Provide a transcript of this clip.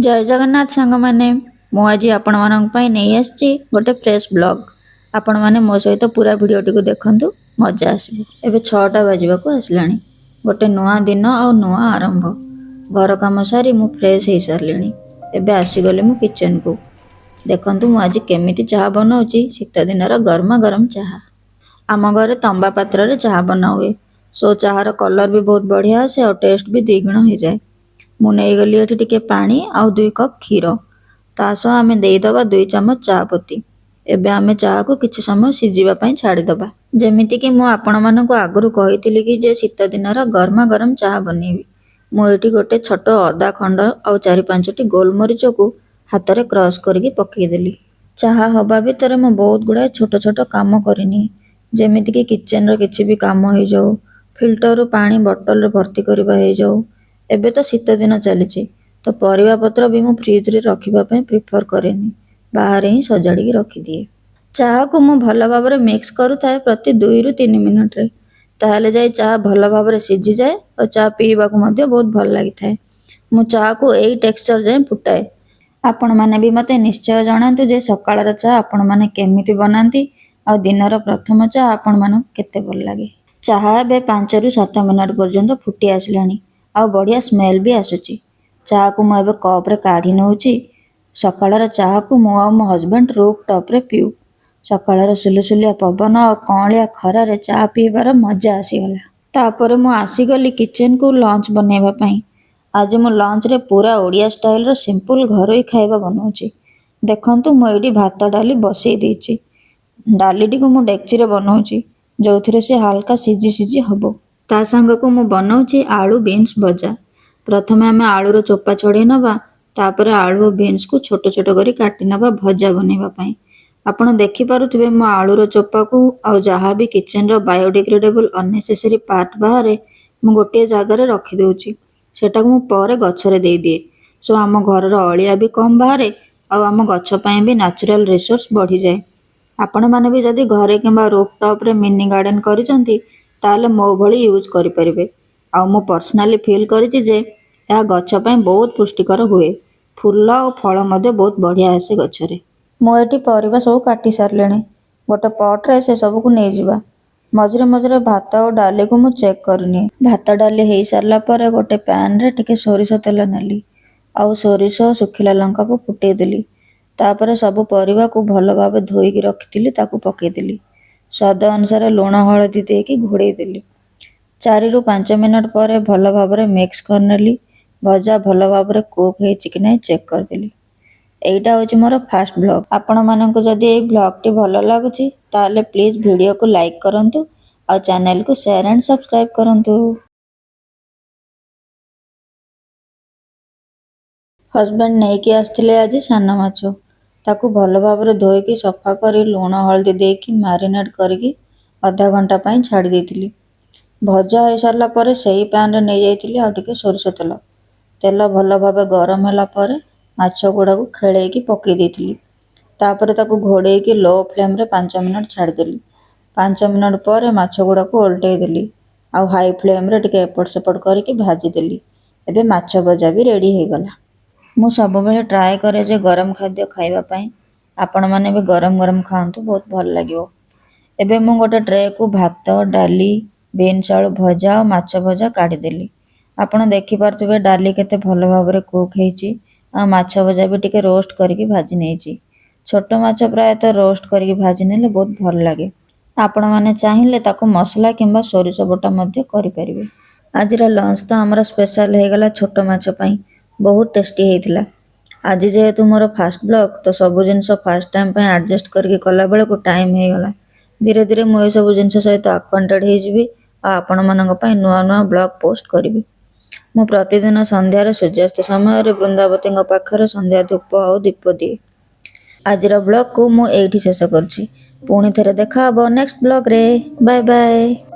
ଜୟ ଜଗନ୍ନାଥ ସାଙ୍ଗମାନେ, ମୁଁ ଆଜି ଆପଣମାନଙ୍କ ପାଇଁ ନେଇ ଆସିଛି ଗୋଟେ ଫ୍ରେଶ୍ ବ୍ଲଗ୍। ଆପଣମାନେ ମୋ ସହିତ ପୁରା ଭିଡ଼ିଓଟିକୁ ଦେଖନ୍ତୁ, ମଜା ଆସିବ। ଏବେ 6ଟା ବାଜିବାକୁ ଆସିଲାଣି। ଗୋଟେ ନୂଆ ଦିନ ଆଉ ନୂଆ ଆରମ୍ଭ। ଘର କାମ ସାରି ମୁଁ ଫ୍ରେଶ୍ ହେଇସାରିଲିଣି। ଏବେ ଆସିଗଲି ମୁଁ କିଚେନକୁ। ଦେଖନ୍ତୁ ମୁଁ ଆଜି କେମିତି ଚାହା ବନାଉଛି, ଶୀତ ଦିନର ଗରମା ଗରମ ଚାହା। ଆମ ଘରେ ତମ୍ବା ପାତ୍ରରେ ଚାହା ବନା ହୁଏ, ସୋ ଚାହାର କଲର୍ ବି ବହୁତ ବଢ଼ିଆ ଆସେ ଆଉ ଟେଷ୍ଟ ବି ଦ୍ୱିଗୁଣ ହେଇଯାଏ। ମୁଁ ନେଇଗଲି ଏଠି ଟିକେ ପାଣି ଆଉ 2 କପ୍ କ୍ଷୀର। ତା ସହ ଆମେ ଦେଇଦେବା 2 ଚାମଚ ଚା ପତି। ଏବେ ଆମେ ଚାହାକୁ କିଛି ସମୟ ସିଝିବା ପାଇଁ ଛାଡ଼ିଦେବା। ଯେମିତିକି ମୁଁ ଆପଣମାନଙ୍କୁ ଆଗରୁ କହିଥିଲି କି ଯେ ଶୀତ ଦିନର ଗରମା ଗରମ ଚାହା ବନେଇବି। ମୁଁ ଏଠି ଗୋଟେ ଛୋଟ ଅଦା ଖଣ୍ଡ ଆଉ ଚାରି ପାଞ୍ଚଟି ଗୋଲମରିଚକୁ ହାତରେ କ୍ରସ୍ କରିକି ପକେଇଦେଲି। ଚାହା ହବା ଭିତରେ ମୁଁ ବହୁତ ଗୁଡ଼ାଏ ଛୋଟ ଛୋଟ କାମ କରିନିଏ, ଯେମିତିକି କିଚେନର କିଛି ବି କାମ ହେଇଯାଉ, ଫିଲ୍ଟରରୁ ପାଣି ବଟଲରେ ଭର୍ତ୍ତି କରିବା ହେଇଯାଉ। ଏବେ ତ ଶୀତ ଦିନ ଚାଲିଛି, ତ ପରିବା ପତ୍ର ବି ମୁଁ ଫ୍ରିଜରେ ରଖିବା ପାଇଁ ପ୍ରିଫର କରେନି, ବାହାରେ ହିଁ ସଜାଡ଼ିକି ରଖିଦିଏ। ଚାହାକୁ ମୁଁ ଭଲ ଭାବରେ ମିକ୍ସ କରୁଥାଏ ପ୍ରତି 2ରୁ 3 ମିନିଟରେ। ତାହେଲେ ଯାଇ ଚାହା ଭଲ ଭାବରେ ସିଝିଯାଏ ଆଉ ଚା ପିଇବାକୁ ମଧ୍ୟ ବହୁତ ଭଲ ଲାଗିଥାଏ। ମୁଁ ଚାହାକୁ ଏଇ ଟେକ୍ସଚର ଯାଏଁ ଫୁଟାଏ। ଆପଣମାନେ ବି ମୋତେ ନିଶ୍ଚୟ ଜଣାନ୍ତୁ ଯେ ସକାଳର ଚା ଆପଣମାନେ କେମିତି ବନାନ୍ତି ଆଉ ଦିନର ପ୍ରଥମ ଚା ଆପଣମାନଙ୍କୁ କେତେ ଭଲ ଲାଗେ। ଚାହା ଏବେ 5ରୁ 7 ମିନିଟ୍ ପର୍ଯ୍ୟନ୍ତ ଫୁଟି ଆସିଲାଣି ଆଉ ବଢ଼ିଆ ସ୍ମେଲ୍ ବି ଆସୁଛି। ଚାହାକୁ ମୁଁ ଏବେ କପ୍ରେ କାଢ଼ି ନେଉଛି। ସକାଳର ଚାହାକୁ ମୁଁ ଆଉ ମୋ ହଜବେଣ୍ଡ ରୁଫ୍ ଟପ୍ରେ ପିଉ। ସକାଳର ସୁଲୁସୁଲିଆ ପବନ ଆଉ କଅଁଳିଆ ଖରାରେ ଚା ପିଇବାର ମଜା ଆସିଗଲା। ତାପରେ ମୁଁ ଆସିଗଲି କିଚେନକୁ ଲଞ୍ଚ ବନେଇବା ପାଇଁ। ଆଜି ମୁଁ ଲଞ୍ଚରେ ପୁରା ଓଡ଼ିଆ ଷ୍ଟାଇଲର ସିମ୍ପଲ ଘରୋଇ ଖାଇବା ବନଉଛି। ଦେଖନ୍ତୁ, ମୁଁ ଏଇଠି ଭାତ ଡାଲି ବସେଇ ଦେଇଛି। ଡାଲିଟିକୁ ମୁଁ ଡେକ୍ଚିରେ ବନଉଛି, ଯୋଉଥିରେ ସେ ହାଲକା ସିଝି ସିଝି ହବ। ତା ସାଙ୍ଗକୁ ମୁଁ ବନଉଛି ଆଳୁ ବିନ୍ସ ଭଜା। ପ୍ରଥମେ ଆମେ ଆଳୁର ଚୋପା ଛଡ଼େଇ ନେବା। ତାପରେ ଆଳୁ ଓ ବିନ୍ସକୁ ଛୋଟ ଛୋଟ କରି କାଟି ନେବା ଭଜା ବନେଇବା ପାଇଁ। ଆପଣ ଦେଖିପାରୁଥିବେ, ମୁଁ ଆଳୁର ଚୋପାକୁ ଆଉ ଯାହା ବି କିଚେନର ବାୟୋଡିଗ୍ରେଡେବଲ୍ ଅନ୍ନେସେସରି ପାର୍ଟ ବାହାରେ, ମୁଁ ଗୋଟିଏ ଜାଗାରେ ରଖିଦେଉଛି। ସେଟାକୁ ମୁଁ ପରେ ଗଛରେ ଦେଇଦିଏ। ସୋ ଆମ ଘରର ଅଳିଆ ବି କମ୍ ବାହାରେ ଆଉ ଆମ ଗଛ ପାଇଁ ବି ନ୍ୟାଚୁରାଲ ରିସୋର୍ସ ବଢ଼ିଯାଏ। ଆପଣମାନେ ବି ଯଦି ଘରେ କିମ୍ବା ରୁଫ୍ ଟପ୍ରେ ମିନି ଗାର୍ଡେନ କରିଛନ୍ତି, ତାହେଲେ ମୋ ଭଳି ୟୁଜ୍ କରିପାରିବେ। ଆଉ ମୁଁ ପର୍ସନାଲି ଫିଲ୍ କରିଛି ଯେ ଏହା ଗଛ ପାଇଁ ବହୁତ ପୁଷ୍ଟିକର ହୁଏ। ଫୁଲ ଆଉ ଫଳ ମଧ୍ୟ ବହୁତ ବଢ଼ିଆ ଆସେ ଗଛରେ। ମୁଁ ଏଠି ପରିବା ସବୁ କାଟି ସାରିଲିଣି। ଗୋଟେ ପଟ୍ରେ ସେ ସବୁକୁ ନେଇଯିବା। ମଝିରେ ମଝିରେ ଭାତ ଆଉ ଡାଲିକୁ ମୁଁ ଚେକ୍ କରିନିଏ। ଭାତ ଡାଲି ହେଇସାରିଲା ପରେ ଗୋଟେ ପ୍ୟାନରେ ଟିକେ ସୋରିଷ ତେଲ ନେଲି ଆଉ ସୋରିଷ, ଶୁଖିଲା ଲଙ୍କାକୁ ଫୁଟେଇ ଦେଲି। ତାପରେ ସବୁ ପରିବାକୁ ଭଲ ଭାବେ ଧୋଇକି ରଖିଥିଲି, ତାକୁ ପକେଇଦେଲି। ସ୍ୱାଦ ଅନୁସାରେ ଲୁଣ, ହଳଦୀ ଦେଇକି ଘୋଡ଼େଇ ଦେଲି। 4ରୁ 5 ମିନିଟ୍ ପରେ ଭଲ ଭାବରେ ମିକ୍ସ କରିନେଲି। ଭଜା ଭଲ ଭାବରେ କୁକ୍ ହେଇଛି କି ନାହିଁ ଚେକ୍ କରିଦେଲି। ଏଇଟା ହେଉଛି ମୋର ଫାଷ୍ଟ ବ୍ଲଗ୍। ଆପଣମାନଙ୍କୁ ଯଦି ଏଇ ବ୍ଲଗ୍ଟି ଭଲ ଲାଗୁଛି, ତାହେଲେ ପ୍ଲିଜ୍ ଭିଡ଼ିଓକୁ ଲାଇକ୍ କରନ୍ତୁ ଆଉ ଚ୍ୟାନେଲକୁ ସେୟାର ଆଣ୍ଡ ସବସ୍କ୍ରାଇବ୍ କରନ୍ତୁ। ହଜବେଣ୍ଡ ନେଇକି ଆସିଥିଲେ ଆଜି ସାନ ମାଛ। ତାକୁ ଭଲ ଭାବରେ ଧୋଇକି, ସଫା କରି, ଲୁଣ ହଳଦୀ ଦେଇକି ମ୍ୟାରିନେଟ୍ କରିକି ଅଧା ଘଣ୍ଟା ପାଇଁ ଛାଡ଼ି ଦେଇଥିଲି। ଭଜା ହେଇସାରିଲା ପରେ ସେଇ ପ୍ୟାନରେ ନେଇଯାଇଥିଲି ଆଉ ଟିକେ ସୋରିଷ ତେଲ। ତେଲ ଭଲ ଭାବେ ଗରମ ହେଲା ପରେ ମାଛ ଗୁଡ଼ାକୁ ଖେଳେଇକି ପକେଇ ଦେଇଥିଲି। ତାପରେ ତାକୁ ଘୋଡ଼େଇକି ଲୋ ଫ୍ଲେମ୍ରେ 5 ମିନିଟ୍ ଛାଡ଼ିଦେଲି। 5 ମିନିଟ୍ ପରେ ମାଛ ଗୁଡ଼ାକୁ ଓଲଟେଇ ଦେଲି ଆଉ ହାଇ ଫ୍ଲେମ୍ରେ ଟିକେ ଏପଟ ସେପଟ କରିକି ଭାଜିଦେଲି। ଏବେ ମାଛ ଭଜା ବି ରେଡ଼ି ହେଇଗଲା। ମୁଁ ସବୁବେଳେ ଟ୍ରାଏ କରେ ଯେ ଗରମ ଖାଦ୍ୟ ଖାଇବା ପାଇଁ। ଆପଣମାନେ ବି ଗରମ ଗରମ ଖାଆନ୍ତୁ, ବହୁତ ଭଲ ଲାଗିବ। ଏବେ ମୁଁ ଗୋଟେ ଟ୍ରେକୁ ଭାତ, ଡାଲି, ବିନ୍ସ ଆଳୁ ଭଜା ଆଉ ମାଛ ଭଜା କାଢ଼ିଦେଲି। ଆପଣ ଦେଖିପାରୁଥିବେ ଡାଲି କେତେ ଭଲ ଭାବରେ କୁକ୍ ହେଇଛି ଆଉ ମାଛ ଭଜା ବି ଟିକେ ରୋଷ୍ଟ କରିକି ଭାଜି ନେଇଛି। ଛୋଟ ମାଛ ପ୍ରାୟତଃ ରୋଷ୍ଟ କରିକି ଭାଜି ନେଲେ ବହୁତ ଭଲ ଲାଗେ। ଆପଣମାନେ ଚାହିଁଲେ ତାକୁ ମସଲା କିମ୍ବା ସୋରିଷ ବଟା ମଧ୍ୟ କରିପାରିବେ। ଆଜିର ଲଞ୍ଚ ତ ଆମର ସ୍ପେଶାଲ ହେଇଗଲା ଛୋଟ ମାଛ ପାଇଁ। ବହୁତ ଟେଷ୍ଟି ହେଇଥିଲା। ଆଜି ଯେହେତୁ ମୋର ଫାଷ୍ଟ ବ୍ଲଗ୍, ତ ସବୁ ଜିନିଷ ଫାଷ୍ଟ ଟାଇମ୍ ପାଇଁ ଆଡ଼ଜଷ୍ଟ କରିକି କଲାବେଳକୁ ଟାଇମ୍ ହେଇଗଲା। ଧୀରେ ଧୀରେ ମୁଁ ଏସବୁ ଜିନିଷ ସହିତ ଆକ୍ୱାଣ୍ଟେଡ଼ ହେଇଯିବି ଆଉ ଆପଣମାନଙ୍କ ପାଇଁ ନୂଆ ନୂଆ ବ୍ଲଗ୍ ପୋଷ୍ଟ କରିବି। ମୁଁ ପ୍ରତିଦିନ ସନ୍ଧ୍ୟାରେ ସୂର୍ଯ୍ୟାସ୍ତ ସମୟରେ ବୃନ୍ଦାବତୀଙ୍କ ପାଖରେ ସନ୍ଧ୍ୟା ଧୂପ ଆଉ ଦୀପ ଦିଏ। ଆଜିର ବ୍ଲଗ୍କୁ ମୁଁ ଏଇଠି ଶେଷ କରୁଛି। ପୁଣି ଥରେ ଦେଖା ହବ ନେକ୍ସଟ ବ୍ଲଗ୍ରେ। Bye bye.